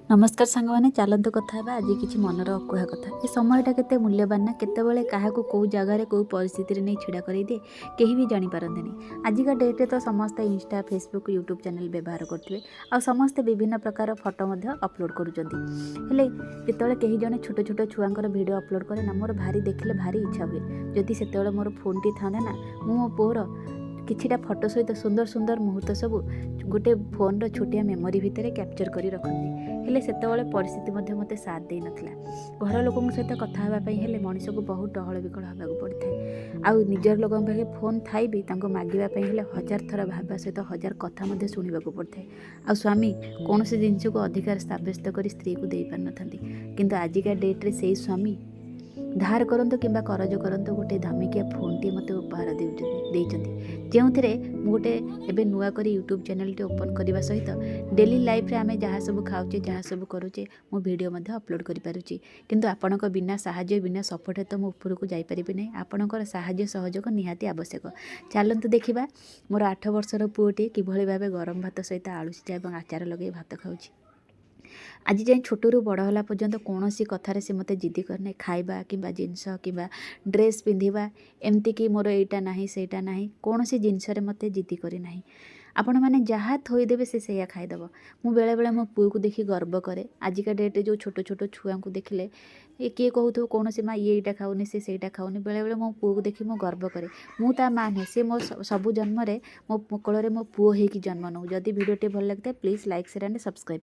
ନମସ୍କାର ସାଙ୍ଗମାନେ, ଚାଲନ୍ତୁ କଥା ହେବା ଆଜି କିଛି ମନର ଅକୁହା କଥା। ଏ ସମୟଟା କେତେ ମୂଲ୍ୟବାନ ନା, କେତେବେଳେ କାହାକୁ କେଉଁ ଜାଗାରେ କେଉଁ ପରିସ୍ଥିତିରେ ନେଇ ଛିଡ଼ା କରାଇଦିଏ, କେହି ବି ଜାଣିପାରନ୍ତିନି। ଆଜିକା ଡେଟ୍ରେ ତ ସମସ୍ତେ ଇନଷ୍ଟା, ଫେସବୁକ୍, ୟୁଟ୍ୟୁବ୍ ଚ୍ୟାନେଲ୍ ବ୍ୟବହାର କରୁଥିବେ ଆଉ ସମସ୍ତେ ବିଭିନ୍ନ ପ୍ରକାର ଫଟୋ ମଧ୍ୟ ଅପଲୋଡ଼ କରୁଛନ୍ତି। ହେଲେ ଯେତେବେଳେ କେହି ଜଣେ ଛୋଟ ଛୋଟ ଛୁଆଙ୍କର ଭିଡ଼ିଓ ଅପଲୋଡ଼ କରେ ନା, ମୋର ଭାରି ଦେଖିଲେ ଭାରି ଇଚ୍ଛା ହୁଏ। ଯଦି ସେତେବେଳେ ମୋର ଫୋନ୍ଟି ଥାନ୍ତା ନା, ମୁଁ ମୋ ପୁଅର କିଛିଟା ଫଟୋ ସହିତ ସୁନ୍ଦର ସୁନ୍ଦର ମୁହୂର୍ତ୍ତ ସବୁ ଗୋଟେ ଫୋନ୍ର ଛୋଟିଆ ମେମୋରି ଭିତରେ କ୍ୟାପଚର୍ କରି ରଖନ୍ତି। ହେଲେ ସେତେବେଳେ ପରିସ୍ଥିତି ମଧ୍ୟ ମୋତେ ସାଥ ଦେଇନଥିଲା। ଘର ଲୋକଙ୍କ ସହିତ କଥା ହେବା ପାଇଁ ହେଲେ ମଣିଷକୁ ବହୁତ ଡହଳ ବିକଳ ହେବାକୁ ପଡ଼ିଥାଏ। ଆଉ ନିଜର ଲୋକଙ୍କ ପାଖେ ଫୋନ୍ ଥାଇ ବି ତାଙ୍କୁ ମାଗିବା ପାଇଁ ହେଲେ ହଜାର ଥର ଭାବିବା ସହିତ ହଜାର କଥା ମଧ୍ୟ ଶୁଣିବାକୁ ପଡ଼ିଥାଏ। ଆଉ ସ୍ୱାମୀ କୌଣସି ଜିନିଷକୁ ଅଧିକାର ସାବ୍ୟସ୍ତ କରି ସ୍ତ୍ରୀକୁ ଦେଇପାରିନଥାନ୍ତି। କିନ୍ତୁ ଆଜିକା ଡେଟ୍ରେ ସେଇ ସ୍ୱାମୀ ଧାର କରନ୍ତୁ କିମ୍ବା କରଜ କରନ୍ତୁ, ଗୋଟେ ଦାମିକିଆ ଫୋନ୍ଟିଏ ମୋତେ ଉପହାର ଦେଇଛନ୍ତି, ଯେଉଁଥିରେ ମୁଁ ଗୋଟେ ଏବେ ନୂଆ କରି ୟୁଟ୍ୟୁବ୍ ଚ୍ୟାନେଲ୍ଟି ଓପନ୍ କରିବା ସହିତ ଡେଲି ଲାଇଫ୍ରେ ଆମେ ଯାହା ସବୁ ଖାଉଛେ, ଯାହା ସବୁ କରୁଛେ, ମୁଁ ଭିଡ଼ିଓ ମଧ୍ୟ ଅପଲୋଡ଼ କରିପାରୁଛି। କିନ୍ତୁ ଆପଣଙ୍କ ବିନା ସାହାଯ୍ୟ, ବିନା ସପୋର୍ଟରେ ତ ମୁଁ ଉପରକୁ ଯାଇପାରିବି ନାହିଁ। ଆପଣଙ୍କର ସାହାଯ୍ୟ ସହଯୋଗ ନିହାତି ଆବଶ୍ୟକ। ଚାଲନ୍ତୁ ଦେଖିବା ମୋର 8 ବର୍ଷର ପୁଅଟି କିଭଳି ଭାବେ ଗରମ ଭାତ ସହିତ ଆଳୁ ସିଝା ଏବଂ ଆଚାର ଲଗାଇ ଭାତ ଖାଉଛି। ଆଜି ଯାଏଁ ଛୋଟରୁ ବଡ଼ ହେଲା ପର୍ଯ୍ୟନ୍ତ କୌଣସି କଥାରେ ସେ ମୋତେ ଜିଦି କରିନାହିଁ। ଖାଇବା କିମ୍ବା ଜିନିଷ କିମ୍ବା ଡ୍ରେସ୍ ପିନ୍ଧିବା, ଏମିତିକି ମୋର ଏଇଟା ନାହିଁ, ସେଇଟା ନାହିଁ, କୌଣସି ଜିନିଷରେ ମୋତେ ଜିଦି କରିନାହିଁ। ଆପଣମାନେ ଯାହା ଥୋଇଦେବେ, ସେ ସେଇଆ ଖାଇଦେବ। ମୁଁ ବେଳେବେଳେ ମୋ ପୁଅକୁ ଦେଖି ଗର୍ବ କରେ। ଆଜିକା ଡେଟ୍ରେ ଯେଉଁ ଛୋଟ ଛୋଟ ଛୁଆଙ୍କୁ ଦେଖିଲେ ଏ କିଏ କହୁଥିବ କୌଣସି ମା ଇଏ ଏଇଟା ଖାଉନି, ସେ ସେଇଟା ଖାଉନି, ବେଳେବେଳେ ମୋ ପୁଅକୁ ଦେଖି ମୁଁ ଗର୍ବ କରେ। ମୁଁ ତା ମା ନୁହେଁ, ସେ ମୋ ସବୁ ଜନ୍ମରେ ମୋ କୋଳରେ ମୋ ପୁଅ ହେଇକି ଜନ୍ମ ନେଉ। ଯଦି ଭିଡ଼ିଓଟି ଭଲ ଲାଗିଥାଏ, please like, share and subscribe.